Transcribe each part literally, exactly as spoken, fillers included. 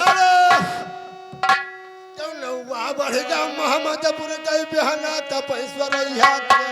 अरे, जौन नौवा बढ़ गया मोहम्मदपुर के बिहना तपेश्वरैया के।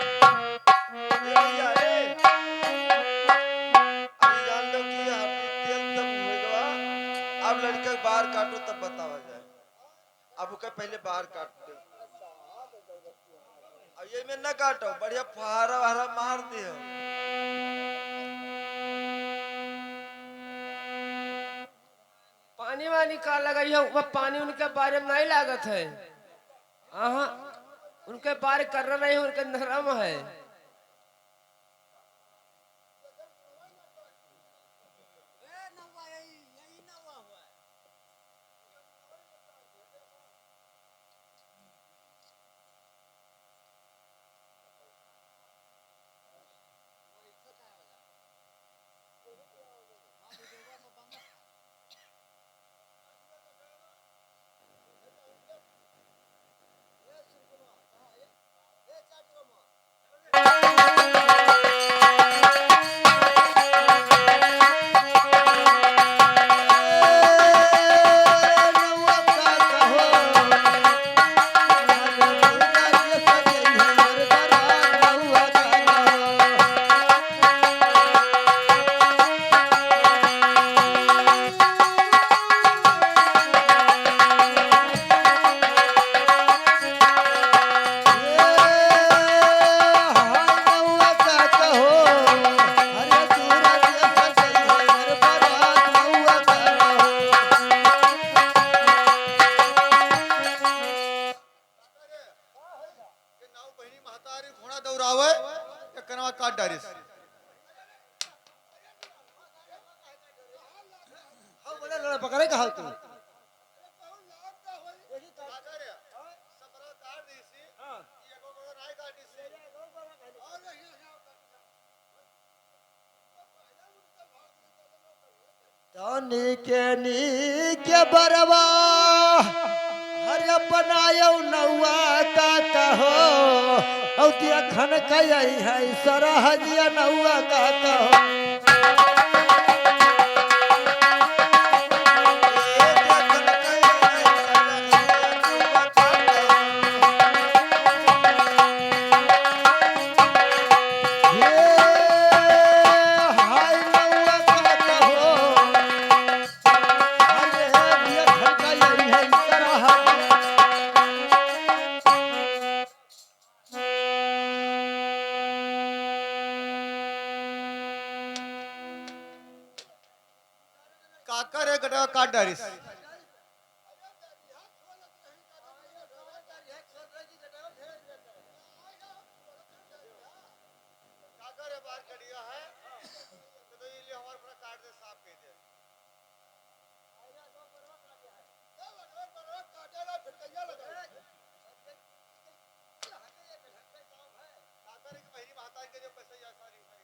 ए भैया, ए। अभी जान लो कि अभी तेल तब होएगा। अब लड़का के बार काटो, तब बतावा जाए। अब ओके पहले बार काट दे। अब ये में न काटो, बढ़िया फुहारा वहारा मार दियो। पानी वानी का लगाई है, वो पानी उनके बारे में नहीं लागत है। हाँ, उनके बारे कर रहे हैं, उनके नरम है। के नाव बहिनी महतारी घोड़ा दौड़ावे, के कनवा काट डारिस। हाँ, बोले लड़ा पकड़े कहा तू। दादा रे, समरा काट दीसी, हाँ। ये को को नाई काट दीसी। तनी के नीके बरवा, हर अपनायो नौआ का कहो, औ देखन कई है सरहजिया नौआ का कहो। करे गटवा काट डारिस। काकर है बाहर कड़िया है, तो, तो ये लिए हमारे पूरा काट दे, साफ कर दे। काकर के बहिरी महतारी के जो पैसा या सारी भाई।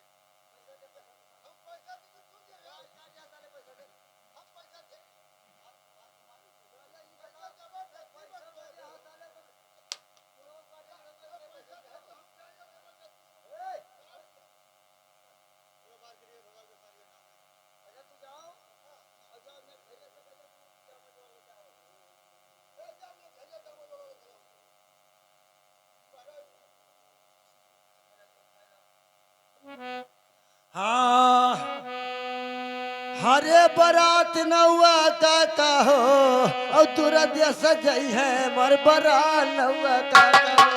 हाँ, हरे बरात नौआ काका हो, और तुरंत सजई है मोर बरात नौआ काका हो।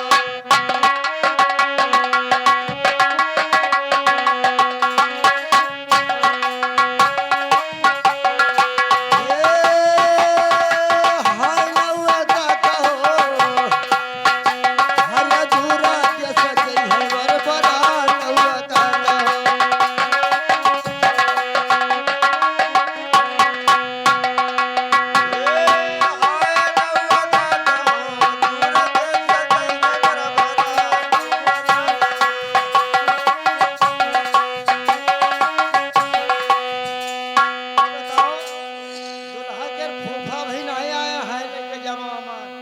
बताओ, दुल्हा के फूफा भी नहीं आया है लेके जमावा में।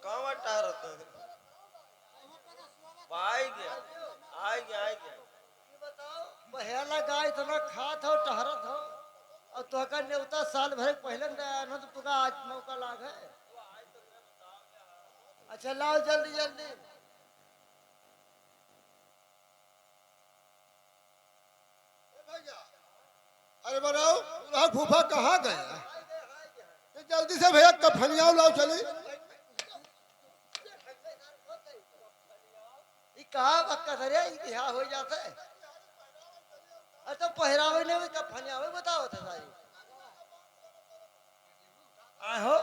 कहाँ टहरत है? आइ गया, आइ गया, आइ गया। ये बताओ, बहेला गाय इतना खात हो, टहरत हो, और तोहका नेवता साल भर पहले न आया न, तो तुका आज मौका लाग है। अच्छा, लाओ जल्दी जल्दी। अरे बनाओ, दुल्हा फूफा कहाँ गया? ये जल्दी से भैया कफनिया लाओ चली। ई कहाँ बक्का धरे, ई बिहा हो जाता है। अरे तो पहरावे नहीं, कफनिया हो बताओ तो सारी। आहो।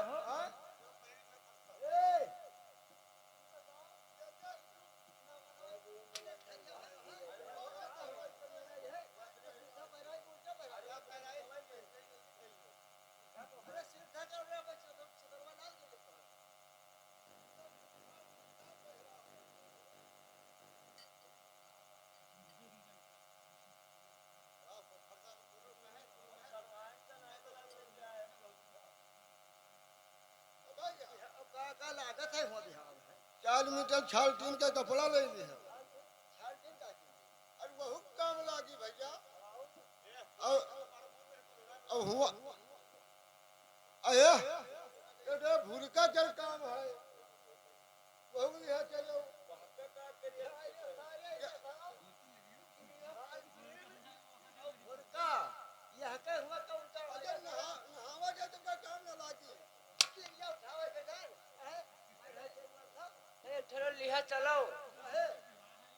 का, का लागत है हुआ बिहार में? चार मीटर छाल टीन का कपड़ा ले ली है। छाल टीन का की? अरे वहू काम लागी भैया। अब, अब हुआ, अये, ये तो भुरका के काम है। वहू लिहा चलो। भुरका, यह के हुआ तो उनका अरे नहा-, नहावा जाए तो का काम ना लागी। ए, ठेलो लिहा चलो। ए,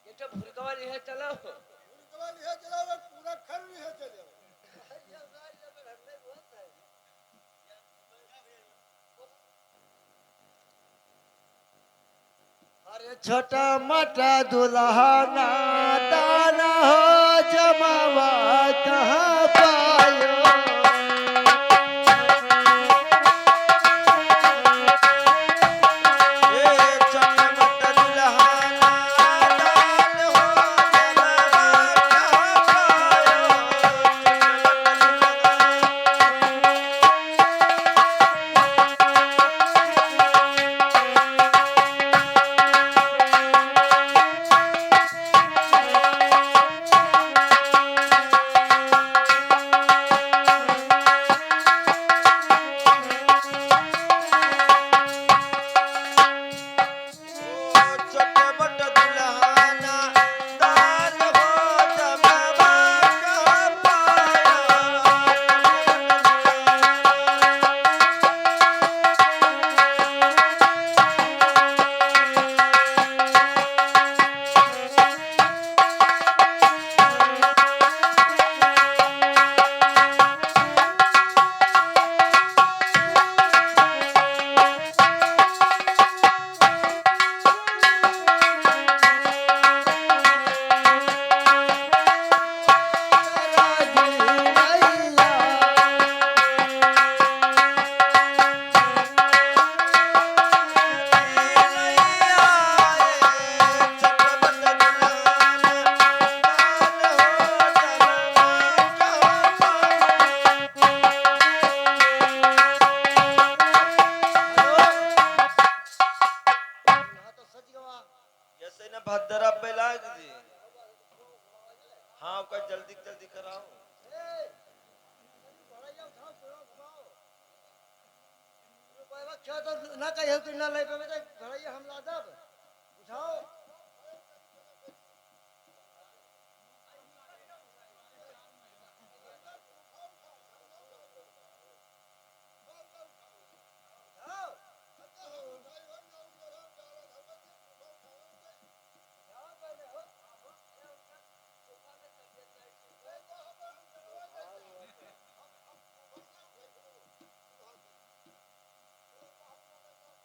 ये तो भुरकवा लिहा चलो। भुरकवा लिहा चलो, वो पूरा खर लिहा चलो। अरे छोटा मोटा दुल्हना दान हो जमावा कहाँ पायो। जरा बैलाग जी, हाँ, ओकर जल्दी जल्दी कराओ। रुपया क्या तो ना कहियो कि ना ले पावे तो भैया हम ला दब। उठाओ।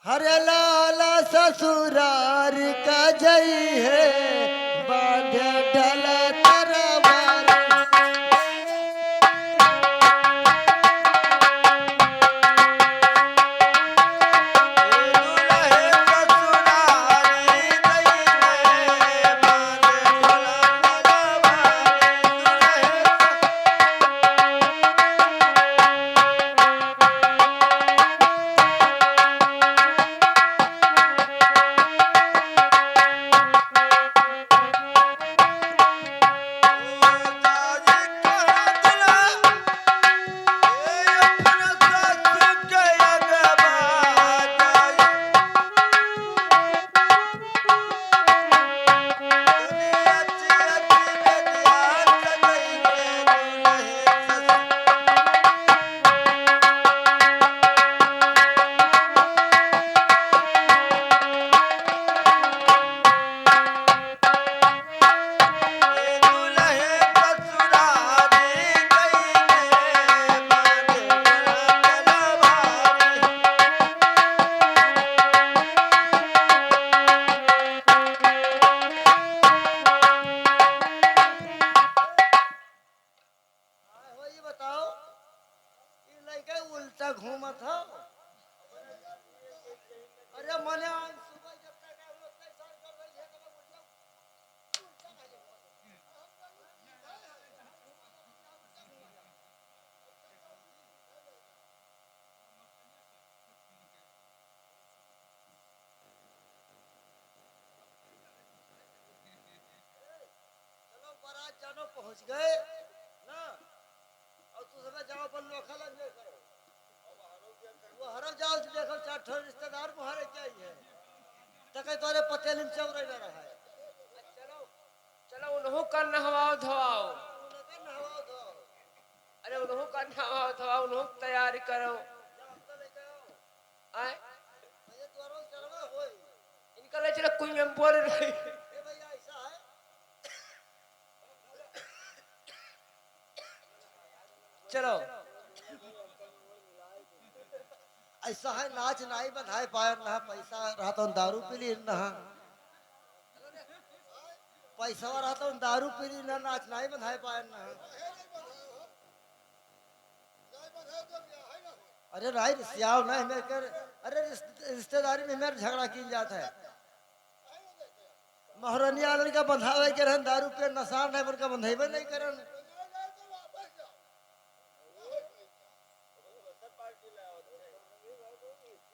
हरे लाला ससुरार का जई है, बांधे डला तरवार। आए हो, ये बताओ, ये लइका उल्टा घूमत हो। अरे मने आज सुबह जब तक आए हो, उतना ही साल कर रही है, तो उल्टा, उल्टा काहे घूमत हो? चलो, बारात जानो पहुंच गए ना, और तू सब जाओ, अपन नोखा लग जाए करो। वो हरो जाओ, देखो, चार ठो रिश्तेदार मुहारे क्या ही है, तके तोरे पतेली में चौरे ना रहा है। चलो, चलो, उन्हों का नहवाओ धोआओ। उन्हों का नहवाओ धोआओ। अरे, उन्हों का नहवाओ धोआओ, उन्हों की तैयारी करो। जाओ, अपना ले जाओ। आए? भैया, द्वारों चढ़वा होई। इनका ले चलो, कुइयां में बोल रही। ए भैया, ऐसा है। चलो। ऐसा है, नाच नाई बंधाए पायन ना, पैसा रहत उन दारू पी ली ना। पैसा रहत उन दारू पी ली ना, नाच नाई बंधाए पायन ना। अरे राई रिसियाओ ना, हमें कर, अरे रिश्ते-, रिश्तेदारी में हमें झगड़ा की जात है। महरनिया वालन का बंधावे के रहन, दारू पे नशा नहीं, उनका बंधेबे नहीं करन।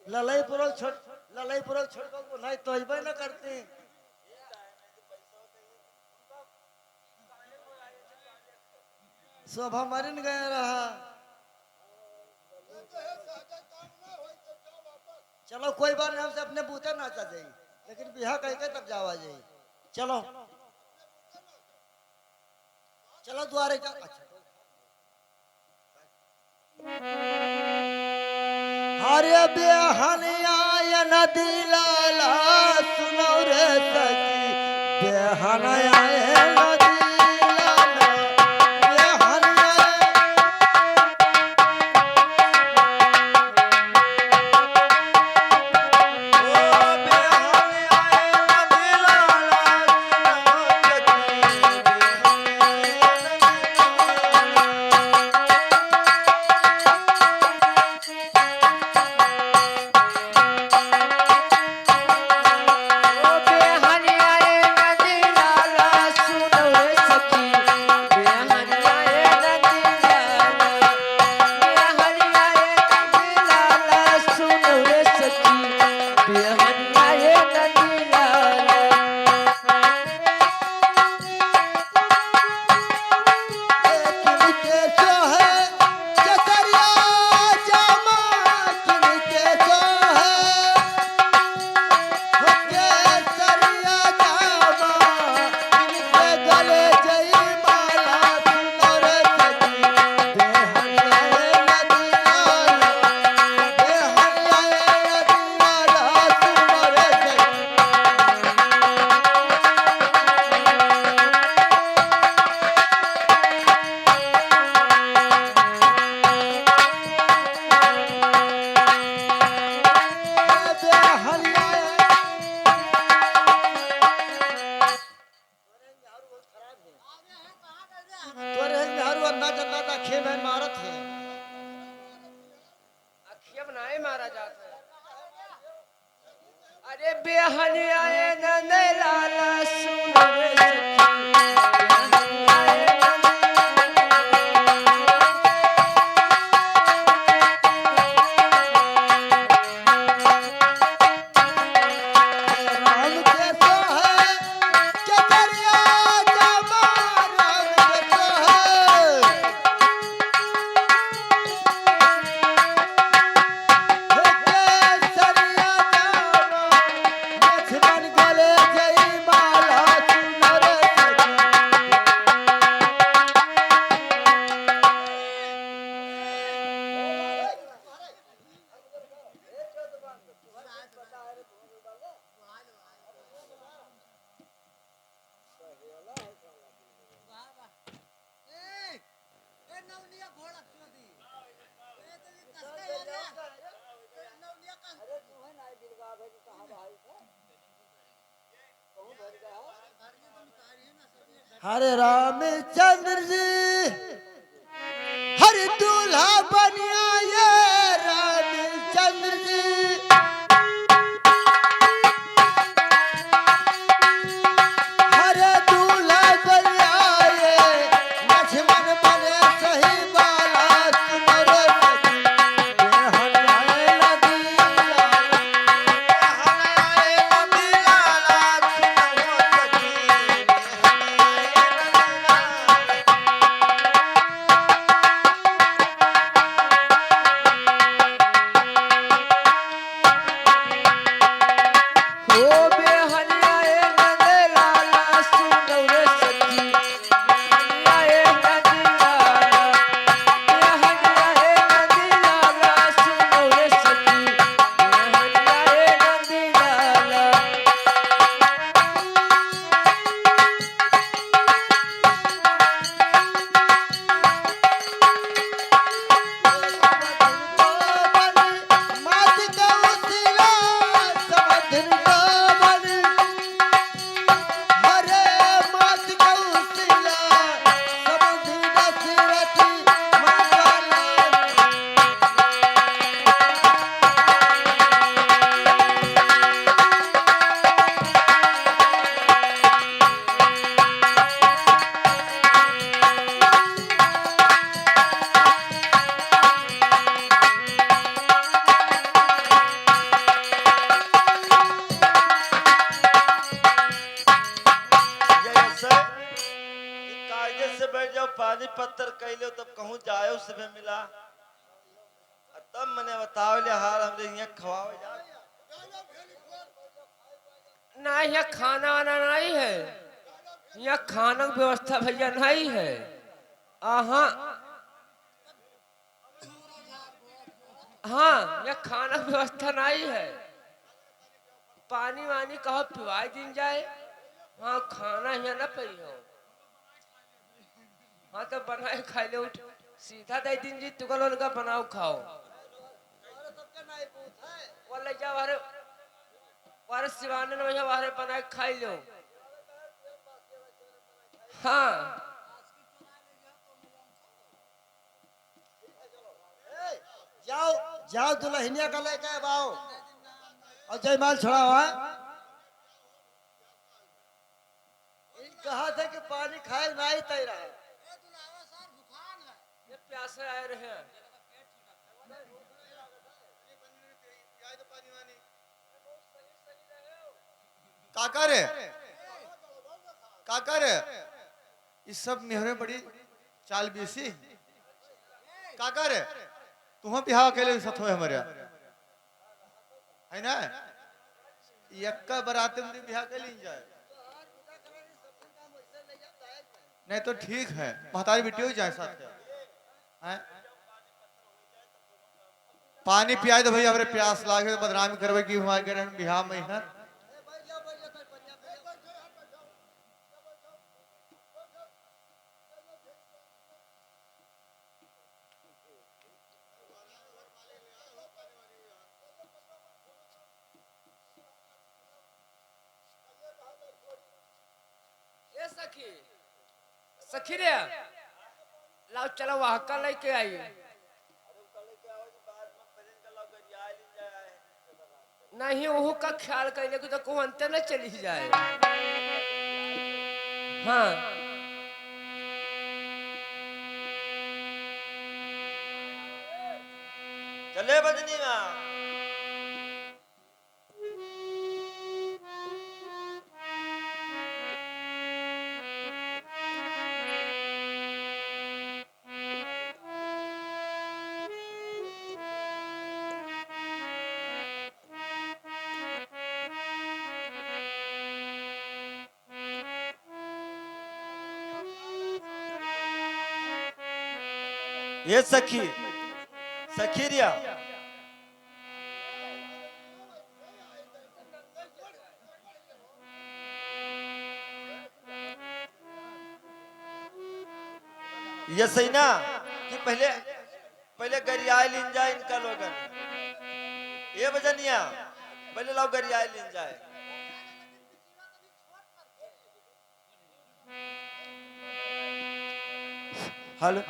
ललई पुरल छोड़, ललई पुरल छोड़ को नहीं तो अइबे न करती। शोभा मरिन गए रहा। चलो कोई बात नहीं, हमसे अपने बूते नाचा जाई, लेकिन बिहा कह के तब जावा जाई। चलो, चलो द्वारे जा। अच्छा। हरे बेहन आयन दिलाला, सुनो रे सखी, बेहन आयन दिलाला, बेहन आयन हरियाए नंद लाला सुन रे सखी। राम के सोहे केसरिया जमा, राम के सोहे। हे केसरिया जमा, लक्ष्मण गले जयमाला सुन रे सखी। हरे रामचंद्र जी, हरे दूल्हा बनिया ये रामचंद्र जी, हरे दूल्हा बनिया ये लक्ष्मण बने सही बाला सुन रे सखी। ये ऐसे कि कायदे से बैठ जाओ, पानी पत्थर कइ लेव, तब कहूँ जायो से भी मिला। आ तब मने बताओ ले हाल हमरे हियाँ खवाओ जा। ना, हियाँ खाना वाना नहीं है, हियाँ खाना की व्यवस्था भैया नहीं है। आहा, हाँ, हियाँ खाना की व्यवस्था नहीं है। पानी वानी कहो पिवाई दिन जाए, हाँ, खाना हियाँ न पइहो। हाँ, तो बनाए खाइ लेव, सीधा दइ दिन जी, तुकल उनका बनाओ खाओ। वो ले जाओ, अरे, अरे शिवानंद भैया, अरे बनाए खाइ लेव। हाँ। जाओ, जाओ दुलहिनिया का लेके आओ। और जयमाल छुड़ाओ, हाँ? इन कहा थे कि पानी खाए नाही तय रहा। ये प्यासे आए रहे हैं। काका रे, काका रे, ई सब मेहरे बड़ी चाल बेसी। काका रे, तुहँ बिहाव कइले सथवे हमरे, है ना? यक्का बराते में बिहाव कइ लीन जाए। नहीं तो ठीक है, महतारी बिटियो जाए साथ है। हैं? पानी पियाइ दो भइया, हमरे प्यास लागे, बदनामी करबे कि हुआँ के रहन बिहाव में है। ए सखी, सखी रे, लाओ चलो वहाँ का लेके आई। नहीं, ओहू का ख्याल कइले कि तो कौन ते न चली जाए। हाँ। चले बजनी माँ। ये सखी, सखी रिया। ये सही ना कि पहले, पहले गरियाए लीन जाए इनका लोगन। ये बजनिया, पहले लाओ गरियाए लीन जाए। हेलो।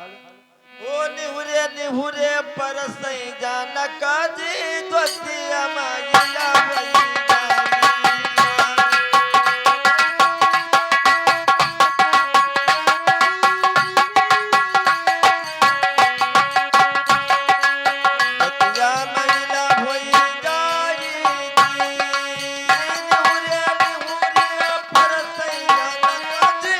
ओ निहुरे निहुरे परसई जानका जी, दोतिया माइला वही जानी। दोतिया माइला वही जानी। निहुरे निहुरे परसई जानका जी,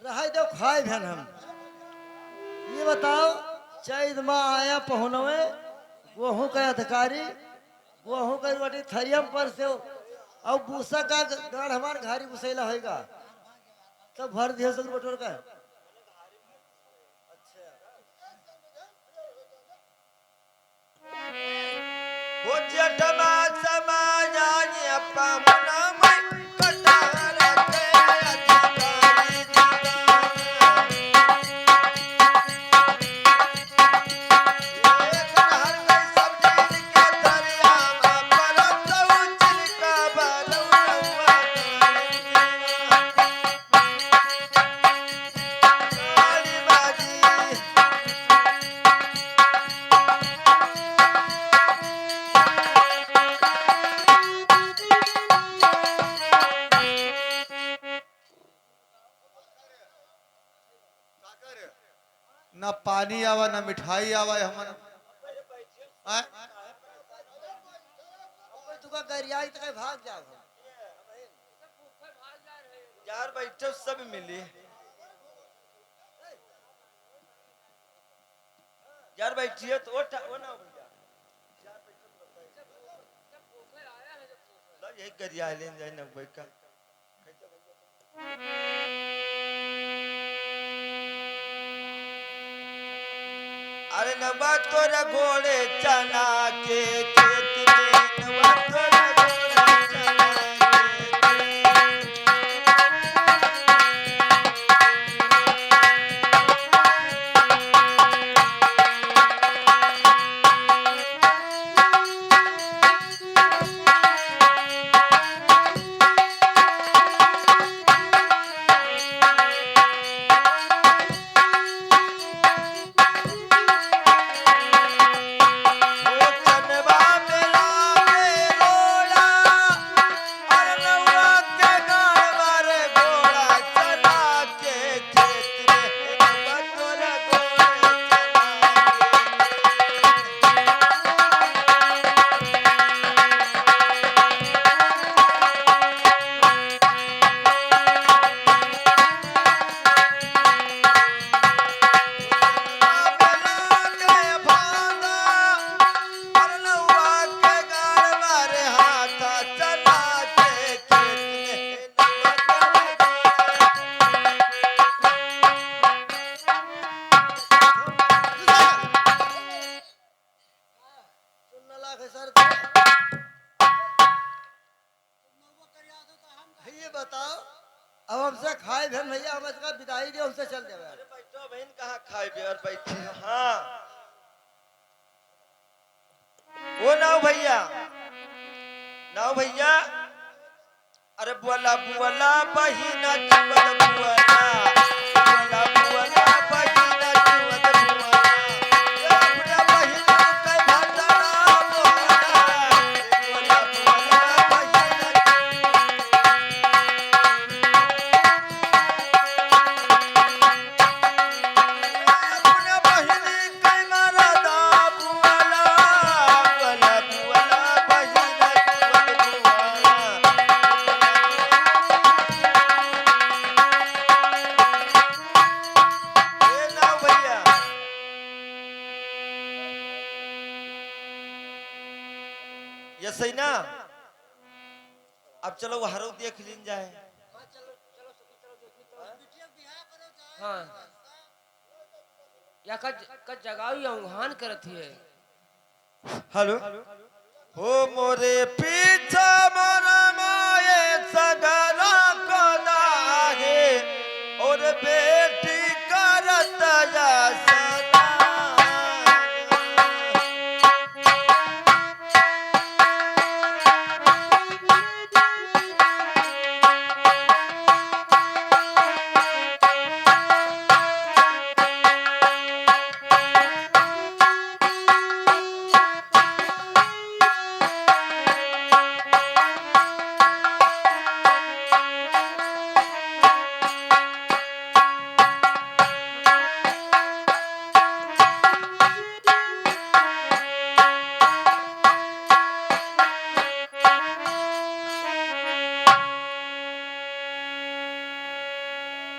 रहाई दो, खाए भेन हम। ये बताओ, चैत मा आया पहुनवे, गोहूँ का अधिकारी, गोहूँ का रोटी थरिया में पर से, और भूसा का गाढ़ हमार घारी भूसैला होइगा, तब भर दिया सब बटोर का। हो जेठमा समाया ये पाहुना में कटहर के अधिकारी दीवाना। ये कटहर के सब्जी के दरिया में परत उछिल का बरौआ। ना पानी आवा, ना मिठाई आवा, हमन, आय? कोई तुका गरियाई त कहीं भाग जाओ। यार बैठो, सब मिली। यार बैठिए तो, ओ ठा-, ओ ना हो भैया। ला यही गरिया लेन जाए ना बैठा। अरे नवा तोरा घोड़े चना के खेत में, नवा तोरा घोड़े चना के खेत में। चल देबे। अरे बैठो बहिन, कहाँ खाए बे और बैठे हो? हाँ। ओ नाव भैया, नाव भैया, अरे बोला बोला बहिना चुअत बोला, बोला बोला बहिना चुअत बोला, ए अपना बहिना के भंडारा बोला, बोला बोला बहिना अपना बहिनी के मरदा बुअला, बुअला, बुअला, बहिनी के बुअला। ए ना भैया। ये सही ना? अब चलो, वो हरो देख लीन जाए। हाँ। या का ज-, का जगाव या उंघान करत ही है। हेलो। हो मोरे पीछा मोरा माए सगरा को दाहे और बेटी करत या सदा।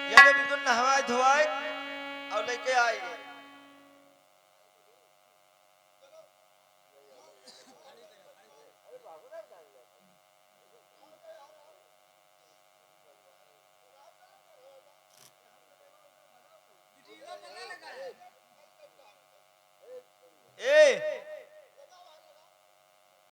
ये ले बिल्कुल नहवाए धोआए और लेके आए।